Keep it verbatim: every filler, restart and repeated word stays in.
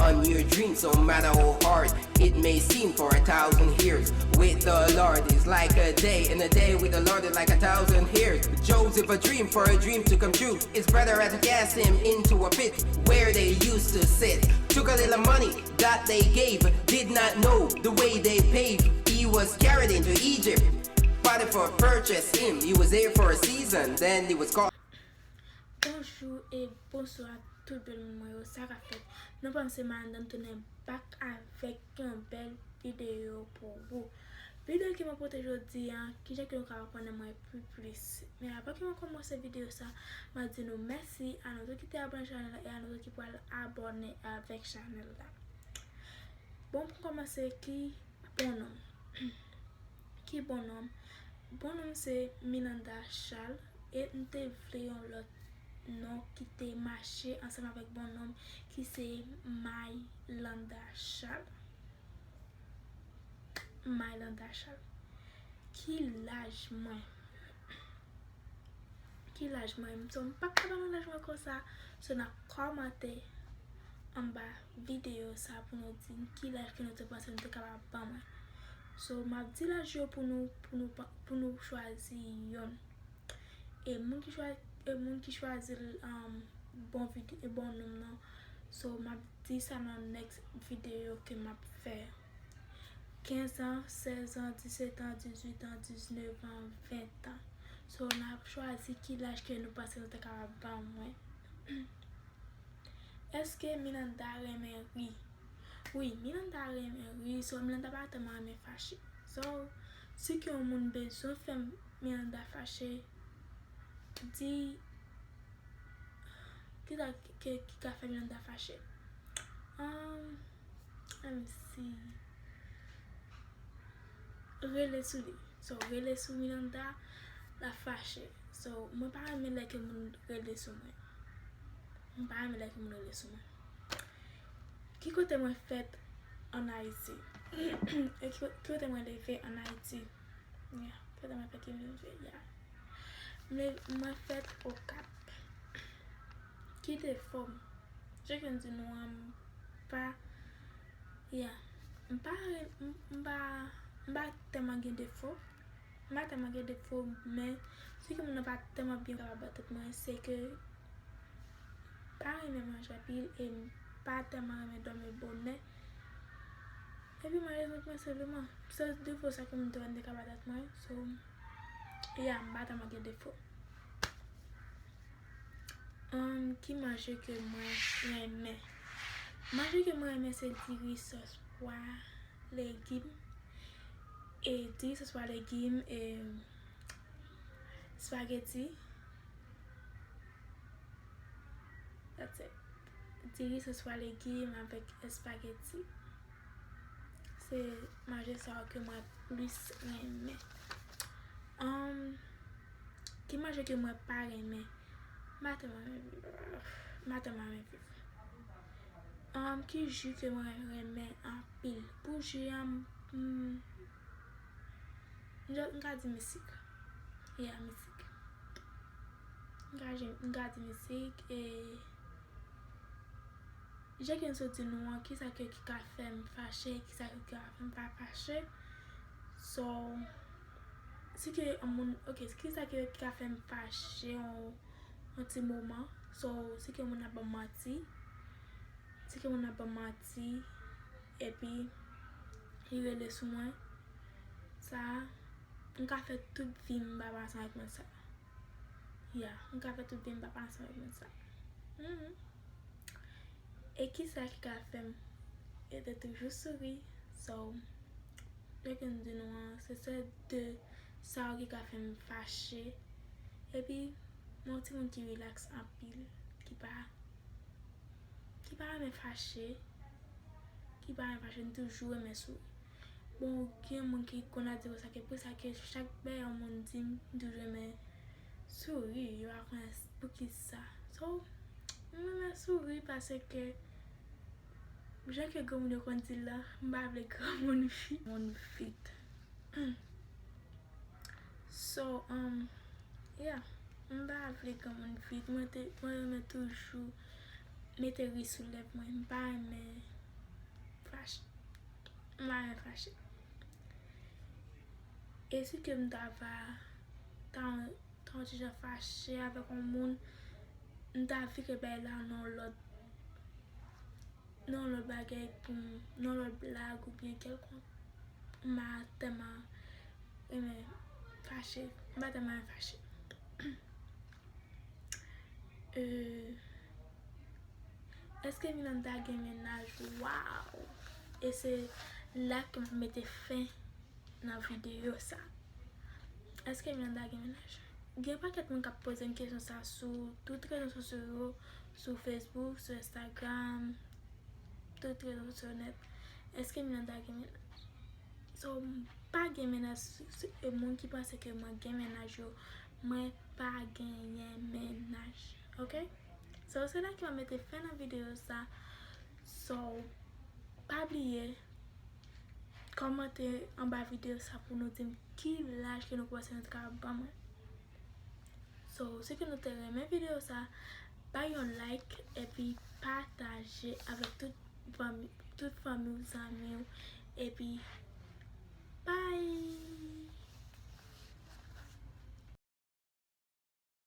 On your dreams, no matter how hard it may seem for a thousand years. With the Lord is like a day, and a day with the Lord is like a thousand years. Joseph, a dream for a dream to come true. His brother had to cast him into a pit where they used to sit. Took a little money that they gave, did not know the way they paid. He was carried into Egypt. Potiphar purchased him. He was there for a season, then he was caught. Bonjou e bonswa tout bèl moun mwen yo, sa k ap fèt? Nou panse m andan tounen back avèk yon bèl videyo pou ou. Videyo ke mwen pote jodi a, kijan ke nou ka konnen mwen pi plis. Men avan ke mwen kòmanse videyo sa, mwen di nou mèsi a nou tout ki te abòne chanèl la e a nou tout ki pral abòne avèk chanèl la. Bon, pou kòmanse, ki bon non m? Ki bon non m? Bon non m se Milanda Charles e m te vle yon lòt non ki te mache ansanm avèk bon non m ki se Mylanda Charles. Mylanda Charles. Ki laj mwen? Ki laj mwen? So, m p ap ka ba nou laj mwen konsa. So, n ap kòmante anba videyo sa pou nou di m ki laj ke nou te panse nou te kapab ban mwen. So, m ap di laj yo pou nou, pou nou, pa- pou nou chwazi youn. E moun ki chwazi, e moun ki chwazi l, um, bon vide, bon non m nan. So, m ap di sa nan next videyo ke m ap fè. Kenz an, sèz an, disèt an, dizuit an, diznèf an, ven an. So, n ap chwazi ki laj ke nou panse nou ta kapab ban mwen. Èske Milanda renmen ri? Wi, Milanda renmen ri. So, Milanda pa tèlman renmen fache. So, si ke yon moun bezwen fè Milanda fache, di, kisa ki, ki ka fè Milanda fache? Um, let me see. Rele sou li. So, rele sou Milanda, l ap fache. So, mwen pa renmen lè ke moun rele sou mwen. Mwen pa renmen lè ke moun rele sou mwen. Ki kote mwen fèt ann Ayiti? E ki, ki kote mwen leve ann Ayiti? Yeah, ki kote mwen fèt, ki mwen leve, yeah. Mwen, mwen fèt Okap. Ki defo m? Jan ke m di nou an, m pa, yeah. M pa, m, m pa, m pa tèlman gen defo. M pa tèlman gen defo, men si ke moun nan pa tèlman byen kapab bat tèt mwen, se ke m pa renmen manje anpil e m pa tèlman renmen dòmi bonè. Epi mwen rezon mwen senpleman, se defo sa ke moun te wè m te ka bat tèt mwen. So, yeah, m pa tèlman gen defo. Um, ki manje ke mwen renmen? Manje ke mwen renmen se diri sòs pwa, legim. E diri sòs pwa, legim, e spaghetti. That's it. Diri sòs pwa, legim avèk espageti. Se manje sa yo ke mwen plis renmen. Um, ki manje ke mwen pa renmen? M pa tèlman renmen, m pa tèlman renmen viv. Um, ki ji ke mwen renmen anpil? Pou ji an, m, m, m ka di misik. Yeah, misik. M ka di, m ka di misik e jan ke m sot di nou an, kisa ke ki ka fè m fache, kisa ke ki ka fè m pa fache. So, si ke yon moun, ok, kisa ke ki ka fè m fache yon, yon ti moman. So, si ke moun ap ban m manti, si ke moun ap ban m manti, epi li rele sou mwen, sa, m ka fè tout vi m m pa pale ansanm avèk moun sa. Yeah, m ka fè tout vi m pa pale ansanm avèk moun sa. Mhm. E kisa ki ka fè m rete toujou souri? So, jan ke m di nou an, se sèl de sa yo ki ka fè m fache. Epi, m yon timoun ki rilaks anpil, ki pa, ki pa renmen fache, ki pa renmen fache, m toujou renmen souri. Bon, gen moun ki konn ap di konsa ke pou sa ke chak bagay yon moun di m, m toujou renmen souri, yo pa konnen s-, poukisa. So, m renmen souri paske, jan ke granmoun yo konn di l la, m pa vle granmoun vit. Moun vit. So, um, yeah, m pa vle granmoun vit. Mwen te, mwen renmen toujou mete ri sou lèv mwen. M pa renmen fache. M pa renmen fache. E si ke m ta va, ta, ta yon ti jan fache avèk yon moun, m ta vire bay la nan yon lòt, nan yon lòt bagay pou m, nan yon lòt blag oubyen kèlkonk. M pa tèlman renmen fache. M pa tèlman renmen fache. Euh, èske Miranda gen mennaj? Waw! E se la ke m ap mete fen nan videyo sa. Èske Miranda gen mennaj? Gen pakèt moun k ap poze m kesyon sa sou tout rezo sosyo yo, sou Facebook, sou Instagram, tout rezo sosyo nèt. Èske Miranda gen mennaj? So, m pa gen mennaj. E moun ki panse ke mwen gen mennaj yo, mwen pa genyen mennaj. Ok? So, se la ke m ap mete fen nan videyo sa. So, pa bliye kòmante anba videyo sa pou nou di m ki laj ke nou panse nou ta ka ban mwen. So, si ke nou te renmen videyo sa, bay yon like epi pataje avèk tout fanmi, tout fanmi w, zanmi w, epi